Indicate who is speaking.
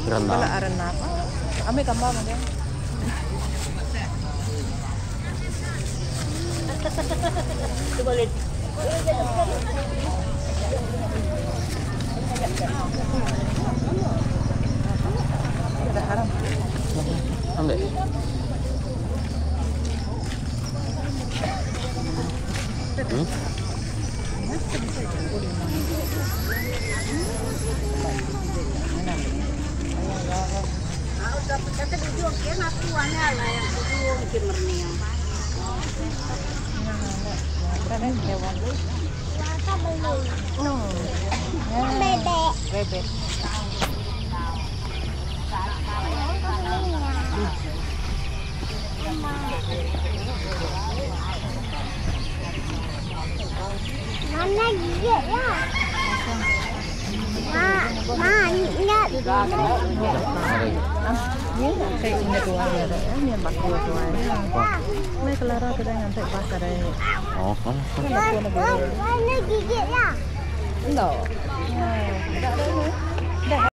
Speaker 1: Bala arenap. Ambil gambar meh dia.
Speaker 2: Ambil. Hmm?
Speaker 1: Bebek.
Speaker 3: Mana gigit lah. Ma, ma, ingat.
Speaker 2: Oh,
Speaker 3: Mana gigit lah.
Speaker 1: Enggak.